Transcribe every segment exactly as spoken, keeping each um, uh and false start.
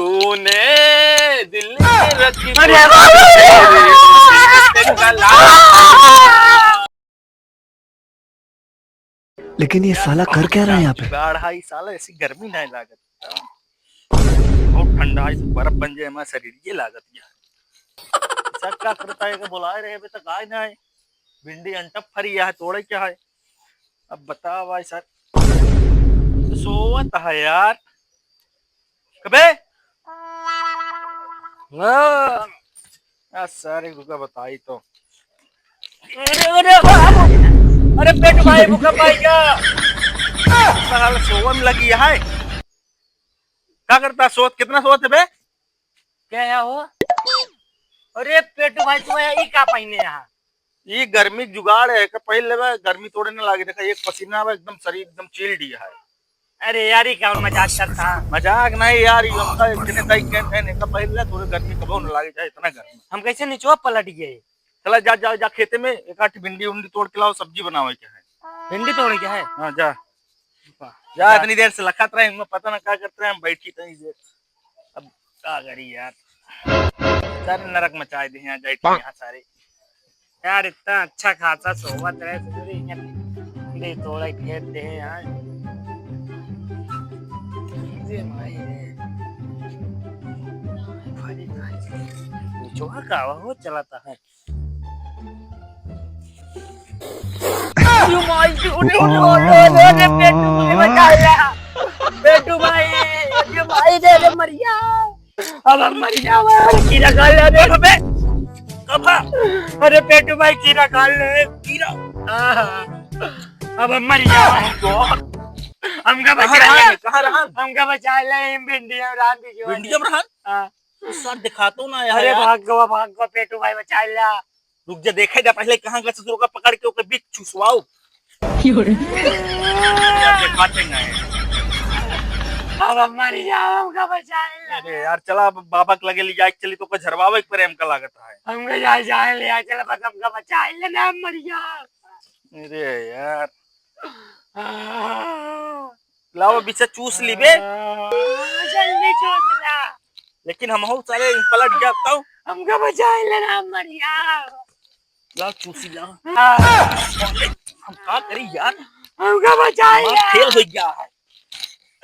तूने दिल में रखी अरे बाप रे! तेरी कला। लेकिन ये साला कर क्या रहा है यहाँ पे? जुगाड़ है, ई साला ऐसी गर्मी नहीं लागत। बहुत ठंडा है, बर्फ बन जाए हमारा शरीर, ये लागत यार। सब का करता है कि बुलाए रहे, अबे तक आए ना है। भिंडी अंटप फरी है, तोड़े क्या है? अब बताओ भाई सर, सोवत है यार। कबे? हाँ। आ, सारे को का बताई तो। अरे, अरे, अरे, अरे, पेटू भाई, भूखा पाई क्या? साला सोवन लगी है। का करता सोत? कितना सोत है बे? क्या है हो? अरे पेटू भाई, तू है, ई का पहिने यहाँ? ई गर्मी जुगाड़ है, का पहिन लेबे, गर्मी तोड़े न लागे। देखा, एक पसीना बा, एकदम शरीर एकदम चिल्ड ही है। अरे यार, ई कौन मजाक करता? मजाक नहीं यार, ई हमका इतने ताई के थे, नहीं का पहिन ले, तोरे गर्मी कबो न लागे, चाहे इतना गर्मी। हम कैसे निचवा पलट गए? चला जा, जा, जा खेते में एक आठ भिंडी उंडी तोड़ के लाओ, सब्जी बनावे के है। भिंडी तोड़े के है? हाँ, जा। जा, इतनी देर से लखत रहे, इनमें पता ना का करते हैं, हम बैठी तनी देर। अब का करी यार, सारे नरक मचाए दे हैं, बैठी यहाँ सारे। यार, इतना अच्छा खासा सोबत रहे, सोच रहे इनके भिंडी तोड़े फेंक दे हैं यार। ये माई रे। भाई, भाई। निचवा का हो चलाता है। अरे माई, अरे, अरे, अरे, अरे, पेटू भाई बचा ले। पेटू भाई, अरे माई रे, अरे मरिया। अब हम मर जावा, अरे कीड़ा काट ले, अरे अबे। कब? अरे पेटू भाई, कीड़ा काट ले। कीड़ा? हाँ, हाँ। अब हम मर जावा। हमका कहाँ बचा रहा ले। है? कहाँ रहा? हमका बचा ले, इन भिंडिया राम की जो। भिंडिया में रहा? हाँ। तो सर दिखा तो ना यार। अरे भाग गवा, भाग गवा, पेटू भाई बचा ला। रुक जा, देखे जा पहले कहाँ का ससुर का पकड़ के ओके बीच चुसवाओ। क्यों रे? यार, दिखाते ना है। अब हम मर जाओ, हमका बचा ला। अरे यार, चला अब बाबा के लगे ले जाए के चली तो ओके झरवावे के परे हमका लागत है। हमका जाए, जाए ले जाए, चला बस हमका बचा ले ना, हम मर जाओ। अरे यार। हाँ। लाओ, बीचा चूस ली बे। हाँ, जल्दी चूस ला। लेकिन हमहू साले पलट गया तब। हमका बचाए ले ना, मरिया। लाओ, चूसी लाओ। हाँ। हम का करी यार? हमका बचाए दिमाग ला। फेल हो गया है।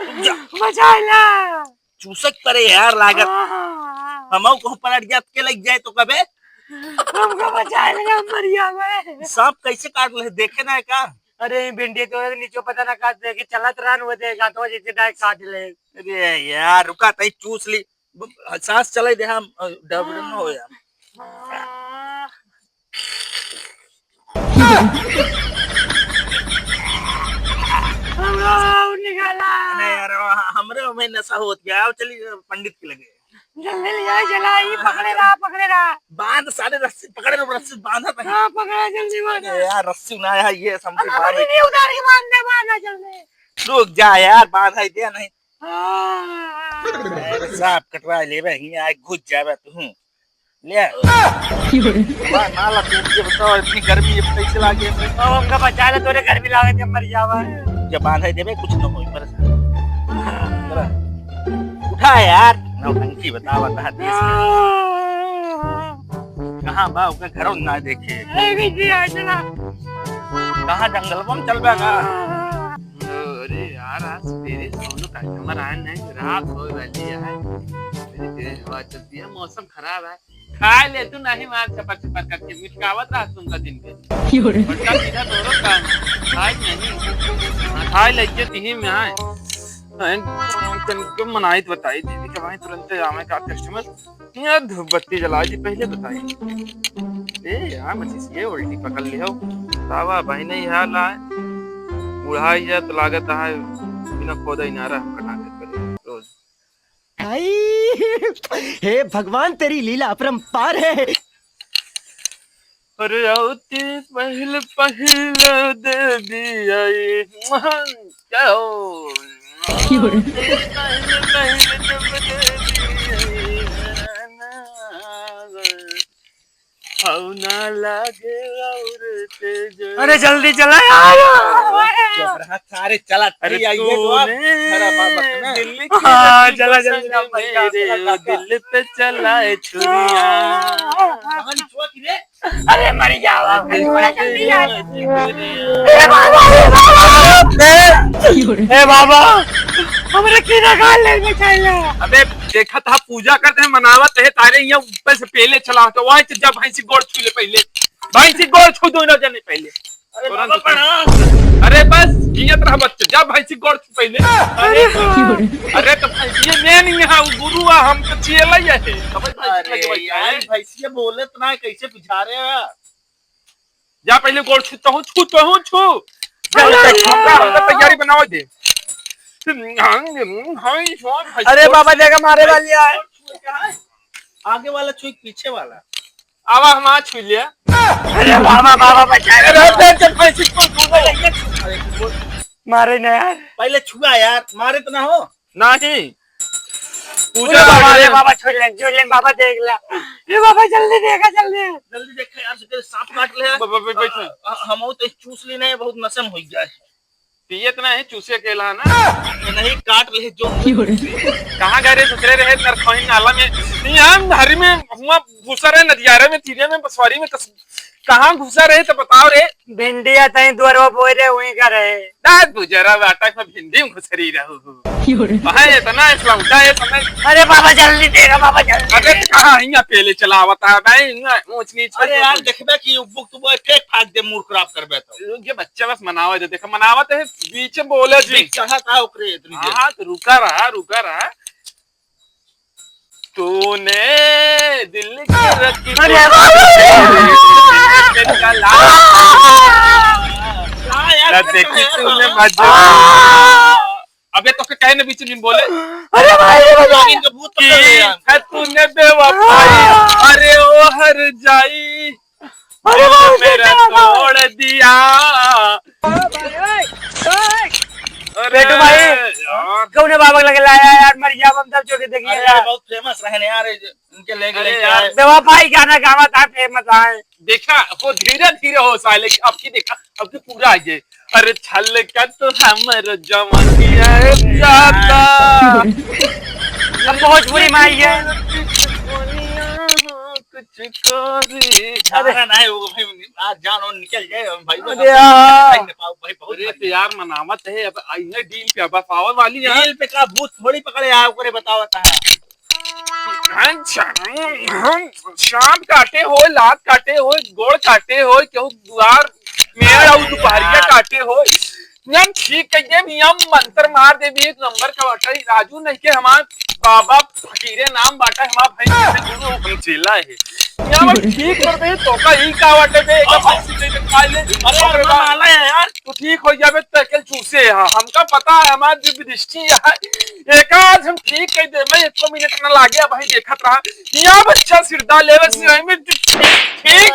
रुक जा। बचाए ला। चूसक परे यार लागत। हाँ। हमहू कहूँ पलट गया के लग जाए तो कबे? हमका बचाए ले ना, मरिया बे। सांप कैसे काट ले, देखे ना है का? अरे, ई भिंडी तो नीचे पता ना का देखे चलत रहन, वो दे गांठवा जैसे डाय काट ले। अरे यार, रुका तई चूस ली। ब-, सांस चले दे हम, अ, डबल न हो यार। हमरा निकाला। अरे यार, हमरे में नशा होत गया। आओ चली पंडित के लगे। जल्दी ले आए, चला, ई पकड़े रहा, पकड़े रहा। बांध सारे रस्सी, पकड़े रहो, रस्सी बांधा तनी। हाँ, पकड़ा, जल्दी बांधा। अरे यार, रस्सी ना है, ये समझ अरे, बांध। अरे, नहीं उतार के बांध दे, बांधा जल्दी। रुक जा यार, बांधा ही दे नहीं। हाँ। अरे सांप कटवा लेबे, हियां आए घुस जाबे तू। ले। वाह, ना ला, तू ये बताओ, इतनी गर्मी ये कैसे लागे? अब हमका बचा ले, तोरे गर्मी लागे, जब मर जावा। जब बांधा ही देबे, कुछ न होई, परेशान। चला। उठा यार, नौटंकी बतावा, कहाँ देश में? कहाँ बा, ओकर घरों ना देखे। ए, बीच में आ, चला। कहाँ जंगल में चल बा का? अरे यार, आज तेरे दोनों customer आए नहीं, रात हो वाली है। तेरे तेज हवा चलती है, मौसम खराब है। खाए ले तू नहीं मार चपर चपर करके, मिटकावत रहा तुमका दिन के। क्यों रे? बच्चा सीधा तोरो काम है। खाए नहीं। हाँ, खाए ले के तिही में आए। हैं, तन के मनाई तो बताई दीदी के भाई तुरंत आवे का customer। ये धूप बत्ती जला जी पहले बताई। ए यार, मचिस ये उल्टी पकड़ लियो। तावा भाई नहीं हाल आए। बुढ़ाई जा तो लागत है, बिना खोदा ही नारा हम कटा के करे रोज। आई, हे भगवान, तेरी लीला अपरंपार है। अरे औती पहल पहल दे दिया ये, क्या हो? क्यों रे? पहल पहल जब दे दिया ये, हऊ ना लागे और तेज। अरे जल्दी चला यार। जबरहा सारे चला, अरे तू आइए तो आप। तूने अरे बाबा, ना। दिल की हाँ, रखी चला, बसन चला, चला, मेरे चला, चला। दिल पे चलाए छुरिया। कहाँ निचुआ की रे? अरे मर गया बाबा, अरे बड़ा जल्दी आ। ए बाबा, ए बाबा। ए, ए बाबा, हमरे की रखा ले बचाई ला। अबे देखा था, पूजा करते हैं, मनावत है, तारे यहाँ ऊपर से पहले चला तो वहाँ से जब भैंसी गोड़ छू ले पहले, भैंसी गोड़ छू दो ना जाने पहले। अरे तुरंत बाबा, उठा। प्रणाम। अरे बस, जियत रह बच्चे, जा भैंसी गोड़ छू पहले। अरे, अरे तो भैंसिया में नहीं है, वो गुरु है, हम तो चेला ही है। अब भैंसी अरे लगे बैठा यार, है। भैंसिया बोलत ना, कैसे बुझा रहे हो यार? जा पहले गोड़ छू तो हूँ, छू तो हूँ, छू। जा, अरे जा, यार। हमका, हमका तैयारी बनावा दे। हाँ, हाँ, हाँ, भैंसी अरे गोड़ बाबा, देखा मारे वाली है। गोड़ छू क्या है? आगे वाला छू, पीछे वाला। आवा, हम आज छू लिया। अरे बाबा, बाबा बचा ले। अरे, अरे, अरे, अरे, भाई, सिक्को, सिक्को, अरे, मारे ना यार। पहले छुआ यार, मारे तो ना हो। नहीं। पूजा अरे बाबा, बाबा, अरे बाबा, छोड़ ले, छोड़ ले, बाबा देख ला। ये बाबा, जल्दी देखा, जल्दी। जल्दी देख यार, से सांप काट ले। ब-, ब-, ब-, बैठ। अ, अ, हम तो चूस लेने हैं, बहुत नशा में हो गया है। पियत ना है, चूसे अकेला है ना। नहीं, काट ले जो। कहाँ गए रे? सुतरे रहे नरखोही नाला में। यहाँ हरी में हुआ घुसा रहे, नदियारे में, तीरे में, बसवारी में, कस-, कहाँ घुसा रहे तो बताओ रे। भिंडिया तई दुअरवा बोए रहे, वहीं का रहे। दाद गुजरा बाटा में भिंडी में घुसरी रहू। भाई इतना इस लौटा है समय। अरे बाबा जल्दी दे रे बाबा जल्दी। अरे कहाँ हियाँ पेले चलावता है भाई, हियाँ ऊंच नीच अरे यार देखबे कि वो तो वो फेंक फाक दे, मूड खराब करबे तो। ये बच्चा बस मनावा दे, देखा मनावा तो है, बीच में बोले जी। बीच चढ़ा था ओकरे इतनी देर। हाँ, तो रुका रहा, रुका रहा। तूने दिल की रखी अरे बाप रे! हाँ यार, ना देखी तूने मजा। अबे तो के कहे ना बीच में बोले। अरे भाई, अरे भाई। इनका भूत पकड़ ले यार। कि है तूने बेवफाई, अरे ओ हर जाई, अरे भाई, मेरा क्या बात? तोड़ दिया। अरे बेटू भाई, यार। कौने बाबा के लगे लाया यार, मर गया, हम सब जो के देखिए अरे यार। बहुत फेमस रहने यार, इनके लेके अरे लेके यार। आए। बेवफाई गाना गावा था, फेमस आए। देखा, वो धीरे धीरे हो साले, अब की देखा, अब की पूरा आ गए। अरे छल का तो हमर जवानी है जाता। हम भोजपुरी माई है। कुछ करी। अरे नहीं, वो भाई, आज जान और निकल जाए, हम भाई, अरे यार। भाई, भाई, बहुत अरे भाई। तो यार, मनावत है, अब आई है डील पे, अब आवे वाली है। डील पे का भूत थोड़ी पकड़े आए, ओकरे बतावत है। अच्छा, हम सांप काटे हो, लात काटे हो, गोड़ काटे हो, केहू दुआर में आऊ दुपहरिया काटे हो, हम ठीक कह देब, हम मंत्र मार देब, एक नंबर का बाटा। राजू नहीं के हमार बाबा फकीरे नाम बाटा, हमार भाई से गुरु हम चेला है। हम ठीक कर दे, तो का ई का बाटे बे, एक बार से दे दे, खा ले। अरे, अरे, अरे, माला है यार। तू ठीक हो जाबे, तो कल चूसे है। हमका पता है, हमार जो दृष्टि है, एक आज हम ठीक कह दे, मैं एको मिनट ना लागे, अब भाई देखत रहा। या बच्चा सिरदा लेवे से, में ठीक, ठीक।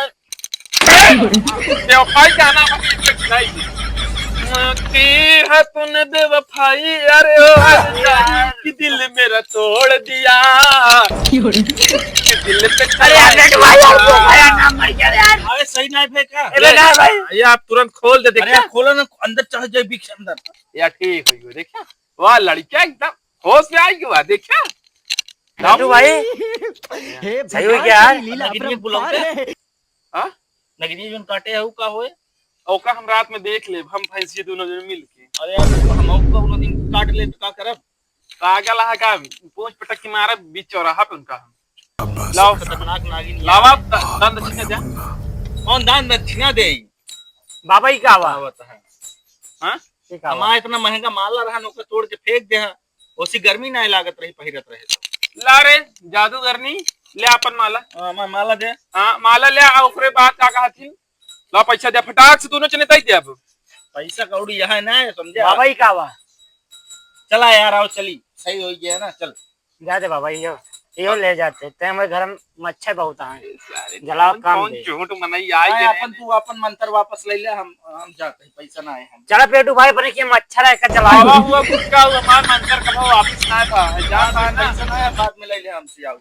बेवफाई का नाम है, ये कठिनाई है। की है तूने बेवफाई, अरे ओ हर जाई कि दिल मेरा तोड़ दिया। कि दिल पे अरे यार, नेट भाई, यार, वो भाई, यार, नाम मर गया यार। अरे सही नहीं फेंका। अरे ना भाई। ये आप तुरंत खोल दे, अरे देखा? यार, खोलो ना, अंदर चढ़ जाए, बीच अंदर। यार ठीक हो गया, देखा? वाह, लड़का एकदम होश में आ गया, देखा? नेटू भाई, हे सही हो भगवान क्या यार? तेरी लीला नगिनिया अपरंपार बुलाओ। है। हाँ? नगिनिया जोन काटे है, उ का होए? ओका हम रात में देख लेब, हम भैंसिया दोनों जने मिल के। अरे यार, हम कौनो दिन काट ले तो का करब? पागल है का? पूंछ पटक के मारब बीच चौराहा पे उनका हम। लाओ। खतरनाक नागिन है। लावा द-, दंड दक्षिणा दे। कौन दान दक्षिणा दे? बाबा ही का बा? आवत है। हाँ? ठीक है। हमारा इतना महंगा माला रहा, ओके तोड़ के फेंक दे, हाँ। ओसी गर्मी ना लागत रही, पहिरत रहे तो। ला रे, जादूगरनी, ले आपन माला। हाँ, मैं माला दे। हाँ, माला ले, आ, ओकरे बाद का कहथिन? ला पैसा दे, फटाक से दोनों जने दे दे अब। पैसा कौड़ी यहाँ है ना, समझे? बाबा ही का बा? चला यार, आओ चली, सही हो गया ना, चल। जा दे बाबा, यो, यो ले जाते। ते हमारे घर में मच्छर बहुत आए। ए, सारे जलाओ कौन, काम कौन दे। झूठ मनई आए अरे, के अपन नहीं। तू अपन मंत्र वापस ले ले, हम, हम जाते हैं, पैसा ना आए हम। चला पेटू भाई, अपने के मच्छर है, का जलाओ। बाबा हुआ कुछ का हुआ, हमार मंत्र कब वापस ना था, जा हाँ, था ना। पैसा ना है, बाद में ले ले हमसे आओ।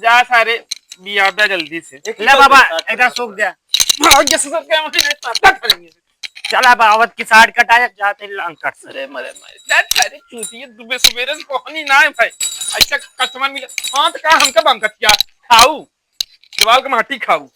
जा सारे, बिया दे जल्दी से। एक ले ही बाबा, पैसा एक सूख दे। भाग जैसे सब क्या मुझे पता करेंगे। चला बा, आवत की साठ कटाए, जाते लांग कट से। अरे मरे मारे, जा सारे चूतिए, दुबे सुबेरे से कोहनी ना है भाई। अच्छा कस्टमर मिले, हाँ तो का हमका बम कटिया खाऊ, दीवार के माटी खाऊ।